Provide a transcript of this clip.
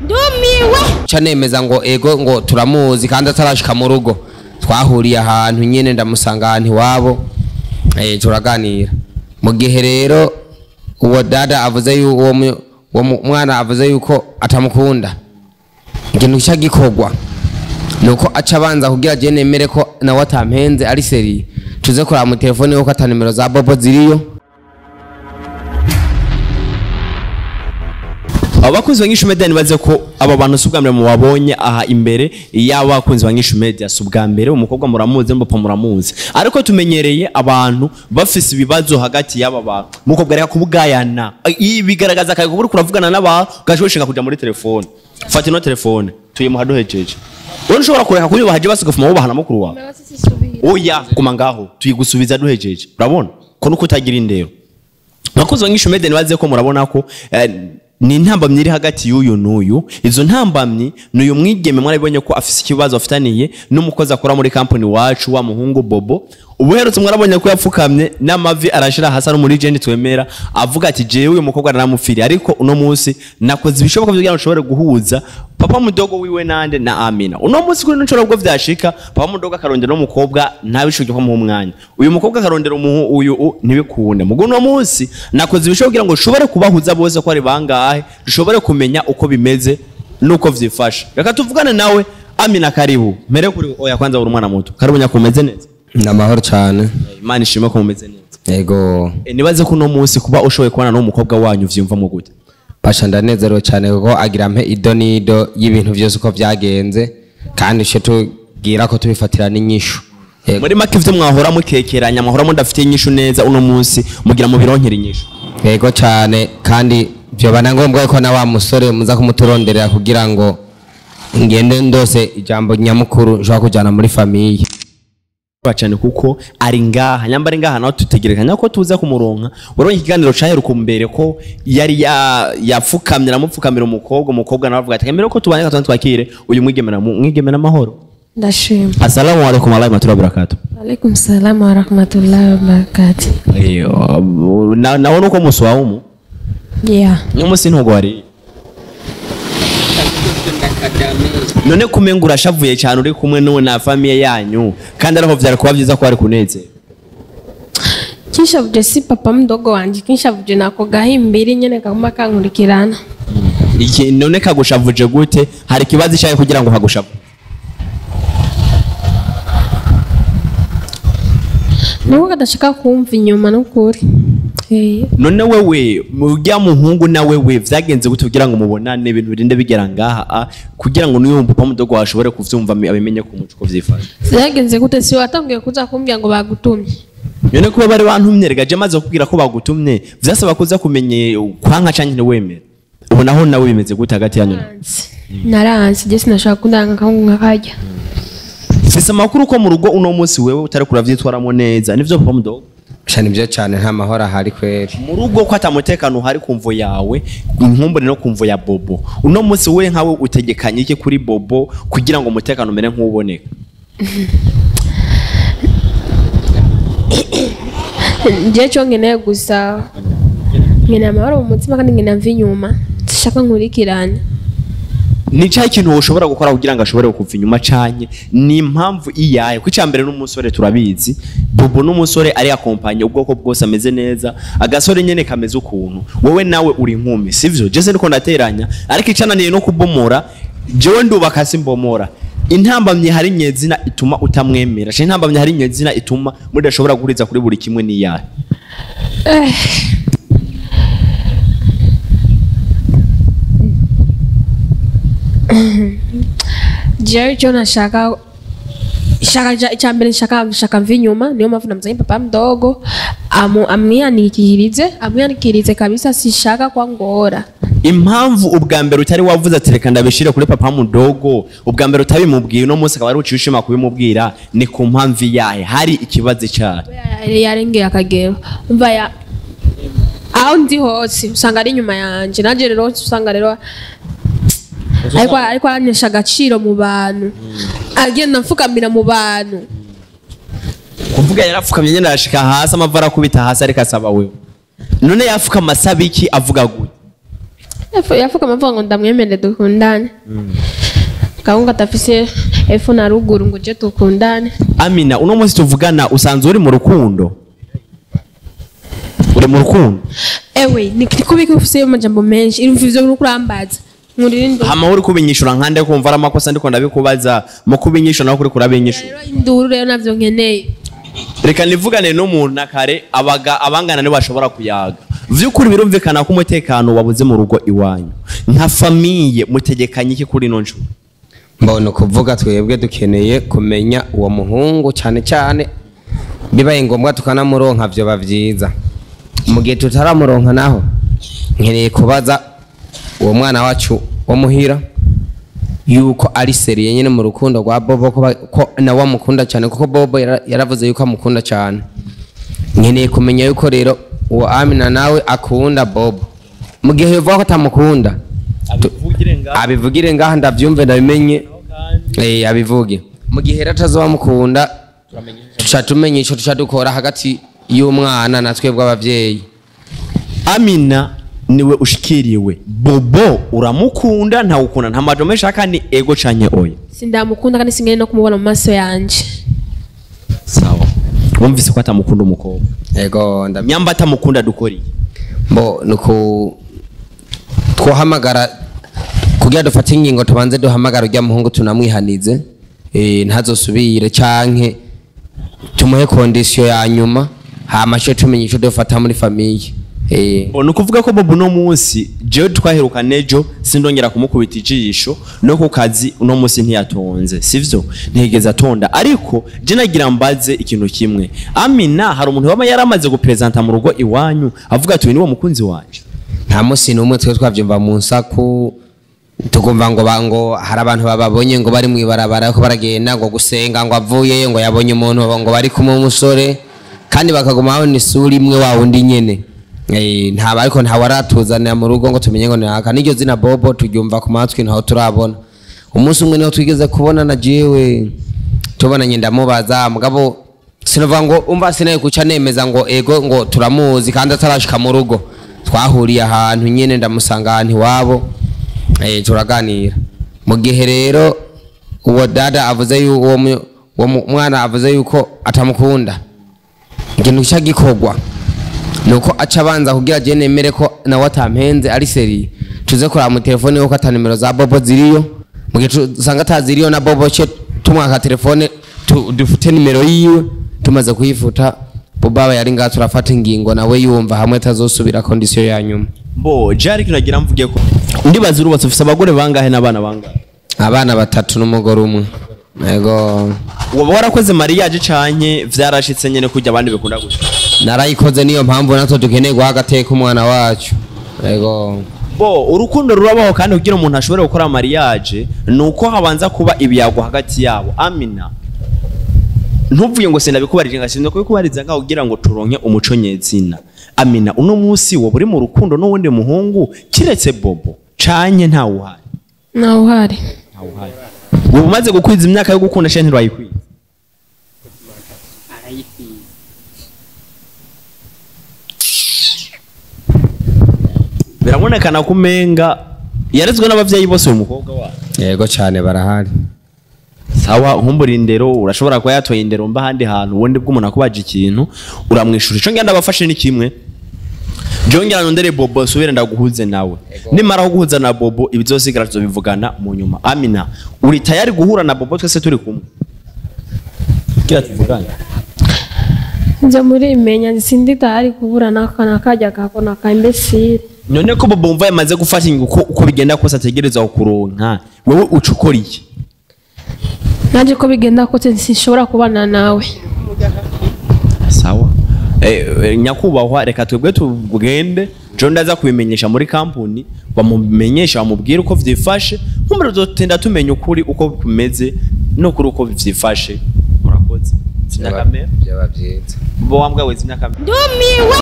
Ndumiwe. Ca nemeza ngo ego ngo turamuzi kandi atarashika mu rugo. Twahuriye ahantu nyene ndamusanga ahantu iwabo, turaganira. Mu gihe rero uwo dada avuze yuko uwo mwana avuze yuko atamukunda, ikintu gica gikorwa nuko aca abanza kugira je nemere ko nawe atampenze ari seri, tuze kuraba mu telefone yuko ata nimero za Bobo ziriyo. Abakunzi ba Inyishu Media, nibaze ko aba bantu si ubwa mbere mubabonye aha imbere y'abakunzi ba Inyishu Media. Si ubwa mbere, umukobwa muramuzi, n'umupapa muramuzi, ariko tumenyereye abantu bafise ibibazo hagati y'aba bantu. Umukobwa reka kubugayana, ibi bigaragaza akaye kuba uriko uravugana n'abantu ugaca wishinga kuja muri telefone. Fata ino telefone tuyimuha duhejeje. Wowe ntushobora kureka kuyubaha, je basi ugafuma wubaha na mukuru wawe. Oya, guma ngaho, tuyigusubiza duhejeje. Urabona ko nuko utagira indero. Bakunzi ba Inyishu Media, nibaze ko murabona ko ni intambamyi iri hagati y'uyu n'uyu. Izo ntambamyi ni uyu mwigeme, mwarabibonye ko afise ikibazo afitaniye n'umukozi akora muri company wacu, wa muhungu Bobo. Ubuherutse mwarabonye ko yapfukamye n'amavi arashira hasi, ari muri jeni twemera, avuga ati jewe uyu mukobwa naramupfiriye. Ariko uno munsi nakoze ibishoboka kugira ngo nshobore guhuza papa mudogo wiwe nande na Amina. Uno munsi kuri nshobora ubwo vyashika papa mudogo akarondera umukobwa ntabishoboke ko muha umwanya, uyu mukobwa akarondera umuhu uyu ntibikunde. Mugo uno munsi nakoze ibishoboka kugira ngo nshobore kubahuza bose ko ari bangahe, dushobore kumenya uko bimeze nuko vyifashe. Reka tuvugane nawe Amina, karibu. Mere kuri oya, kwanza uri umwana muto. Karibu nyakumeze neza. Ni amahoro cyane. Imana ishimwe ko mumeze neza. Yego. Nibaze ko uno munsi kuba ushoboye kubana n'umukobwa wanyu vyumvamo gute? Basha, ndanezerewe cyane kuko agira mpe ido n'ido y'ibintu byose uko byagenze, kandi ico tubwira ko tubifatira n'inyishu. Yego. Muri make ivyo mwahora mukekeranya, mwahora mudafite inyishu neza, uno munsi mugira mubironkera inyishu. Yego cyane, kandi vyoba na ngombwa ko na wa musore muza kumuturonderera kugira ngo ngende ndose ijambo nyamukuru nshobora kujana muri famille. Cyane kuko ari ngaha, nyamba ari ngaha nawe tutegerekanya ko tuza kumuronka. Urabona ikiganiro caheruka mbere ko yari yapfukamye aramupfukamira umukobwa, umukobwa nawe avuga ati mbere ko tubanye gatatu twakire uyu mwigemera. Mwigemera, amahoro? Ndashima. Assalamu alaikum warahmatullahi wabarakatuh. Alaikum salam wa rahmatullahi wa barakatuh. Iyo na nawe nuko musi wawe umu Yeah. n'umunsi ntugo wari none kumenga urashavuye cyane uri kumwe n'uwo na famille yanyu, kandi ariho vyari kuba vyiza ko ari kunezera. Kinshavuje si papa mdogo wanje, kinshavuje nako gahimbiri nyene kaguma kankurikirana. Iki none kagushavuje gute? Hari ikibazo cyawe kugira ngo kagushavu? Nuko kadashaka kumva inyuma n'ukuri. None wewe mujya muhungu na wewe vyagenze gute kugira ngo mubonane, ibintu birinde bigera ngaha kugira ngo n'uyu papa mudogo washobore kuvyumva abimenye ku muco ko vyifashe? Vyagenze gute? Si watangiye kuza kumbwira ngo bagutumye. None kuba bari bantumye, rega je maze kukubwira ko bagutumye, vyasaba kuza kumenye kwanka canke ntiwemere. Ubu naho nawe bimeze gute hagati yanyu? Naranse, je sinashaka kundanga kangu nkakajya. Mfise amakuru ko mu rugo uno munsi wewe utari kuravyitwaramo neza, nivyo papa mudogo? Sha, nivyo cyane, nta mahoro ahari kweri. Mu rugo ko atamutekano uhari kumvo yawe, inkumbure no kumvo ya Bobo. Uno munsi we nkawe utegekanye iki kuri Bobo kugira ngo umutekano umere nk'uboneka? Je cyo nkeneye gusa nkeneye amahoro mu mutima, kandi nkeneye mva inyuma, sishaka nkurikirane. Ni cya kintu ushobora gukora kugira ngo ashobore kuva inyuma, canke ni impamvu iyahe? Ko icambere n'umusore turabizi, Bobo n'umusore ari akompanye ubwoko bwose, ameze neza, agasore nyene kameze ukuntu. Wowe nawe uri inkumi, sivyo? Jese niko ndateranya, ariko icananiye no kubomora. Jewe ndubaka simbomora. Intambamyi hari nyezina ituma utamwemera, canke intambamyi hari nyezina ituma mudashobora guhuriza kuri buri kimwe ni iyahe? Jewe icyo nashaka shaka icya mbere nshaka mva inyuma, niyo mpamvu namuzanye papa mdogo amwihanikirize kabisa, sishaka kwa ngora. Impamvu ubwa mbere utari wavuze ati reka ndabishire kuri papa mudogo, ubwa mbere utabimubwiye, uno munsi akaba ari uciye ushima kubimubwira, ni ku mpamvu iyahe? Hari ikibazo cyahe? Yarengeye akagero, umva ya aho ndi hose usanga ari inyuma yanje, nanjye rero usanga rero ariko aranyesha agaciro mu bantu, agenda mfukamira mu bantu. Kuvuga yarapfukamye nyine arashika hasi, amavi arakubita hasi, ariko asaba wewe. None yafukama asaba iki, avuga gute? Yafukama avuga ngo ndamwemere dukundane. Gahungu atafise epfo na ruguru ngo je dukundane. Amina, uno munsi tuvugana usanzwe uri mu rukundo? Uri mu rukundo? Ewe, nikubika ufise amajambo menshi, irumva ivyo uri kurambaza. Nkurinde. Hama uri kubinyishura nkande kumva ari amakosa ndiko ndabikubaza, mu kubinyishura naho kuri kurabinyishura. Rero induru rero navyo nkeneye. Reka nivugane n'umuntu na kare abaga abangana nibo bashobora kuyaga. Vy'ukuri birumvikana ko umutekano wabuze mu rugo iwanyu. Nka famille mutegekanye iki kuri ino nshuro? Mbona kuvuga twebwe dukeneye kumenya uwo muhungu cyane cyane, bibaye ngombwa tukanamuronka vyoba vyiza. Mu gihe tutaramuronka naho nkeneye kubaza uwo mwana wacu wo muhira yuko ari seriye nyene mu rukundo rwa Bobo, ko nawe amukunda cyane, kuko Bobo yaravuze yuko amukunda cyane. Nkeneye kumenya yuko rero uwo Amina nawe akunda Bobo. Mu gihe yovuga ko atamukunda, abivugire ngaha ndavyumve ndabimenye, abivuge. Mu gihe rero atazobamukunda, tuca tumenya ico tuca dukora hagati y'umwana na twebwe abavyeyi. Amina niwe ushikiriwe. Bobo uramukunda ntawukunda, nta majambo menshi kandi ego canke oya. Sindamukunda kandi singene no kumubona mu maso yanje. Sawa. Wumvise ko atamukunda umukobwa? Ego, nyamba atamukunda dukora iki? Mbo nuko twohamagara kugira dufate ingingo, tubanze duhamagara urya muhungu tunamwihanize, ntazosubire canke tumuhe condition ya nyuma, hama cyo tumenye ico dufata muri famille. Ni ukuvuga ko Bobo uno munsi jewe twaheruka nejo sindongera kumukubita ijisho, no ku kazi uno munsi ntiyatonze, sivyo? Ntiyigeze atonda. Ariko je nagira mbaze ikintu kimwe. Amina, hari umuntu waba yaramaze gupresenta mu rugo iwanyu avuga ati uyu niwo mukunzi wanje? Nta munsi n'umwe twe twavyumva mu nsaku, tukumva ngo hari abantu bababonye ngo bari mwibarabara ko baragenda ngo gusenga, ngo avuyeyo ngo yabonye umuntu ngo bari kumwe umusore, kandi bakaguma babona isura imwe wa wundi nyene. Ntaba ariko nta waratuzanira mu rugo ngo tumenye ngo naka niryo zina Bobo, turyumva ku matwi ntaho turabona. Umunsi umwe niho twigeze kubona na jewe tubonanye ndamubaza, mugabo sinovuga ngo umva sinaye kuca nemeza ngo ego ngo turamuzi kandi atarashika mu rugo. Twahuriye ahantu nyene ndamusanga ahantu iwabo, turaganira. Mu gihe rero uwo dada avuze yuko uwo mwana avuze yuko atamukunda, ikintu cya gikorwa nuko aca abanza kugira je nemere ko nawe atampenze ari seri, tuze kuraba mu telefone yuko ata nimero za Bobo ziriyo. Mu gihe usanga ataziriyo na Bobo ce tumwaka telefone dufite nimero yiwe, tumaze kuyifuta Bobo aba yari ngaha turafata ingingo nawe yumva hamwe atazosubira condition ya nyuma. Mbo jari kinagira mvuge ko ndibaza urubatse ufise abagore bangahe n'abana bangahe? Abana batatu n'umugore umwe. Ego. Woba warakoze mariage canke vyarashitse nyene kujya abandi bikunda gutya? Narayikoze, niyo mpamvu natwe dukeneye guha agateka umwana wacu. Ego. Bo urukundo rurabaho, kandi kugira umuntu ashobore gukora mariage nuko habanza kuba ibiyago hagati yabo. Amina, ntuvuye ngo sindabikubarije ngashinzwe kubikubariza ngaho kugira ngo turonke umuco nyezina. Amina, uno munsi woba uri mu rukundo n'uwundi muhungu kiretse Bobo canke ntawe uhari? Ntawe uhari. Ntawe uhari. Woba umaze gukwiza imyaka yo gukunda canke ntirayikwiza? Birabonekana ko umenga yarezwe n'abavyeyi bose uyu mukobwa wawe. Yego cyane barahari. Sawa, nkumbura indero urashobora kuba yatoye indero mba handi hantu ubundi bw'umuntu akubaje ikintu uramwishura. Ico ngenda abafashe ni kimwe. Jongera nondere Bobo subire ndaguhuze nawe. Nimara guhuza na Bobo ibizosigara tuzobivugana mu nyuma. Amina, uri tayari guhura na Bobo twese turi kumwe? Kira tuvugane. Nje muri imenya sindi tayari guhura n'akana kajya gakona ka imbesire. None ko Bobo mva yamaze gufata ingingo uko bigenda kose ategereza kukuronka, wewe ucukora iki? Naje ko bigenda kose sinshobora kubana nawe. Sawa. Nyakubahwa reka twebwe tugende, jo ndaza kubimenyesha muri company, bamumenyesha bamubwira uko vyifashe, nkumbe tuzotenda tumenya ukuri uko kumeze no kuri uko vyifashe. Murakoze. Zina kamera. Byaba byiza. Bo wambwa we zina kamera. Ndumiwe.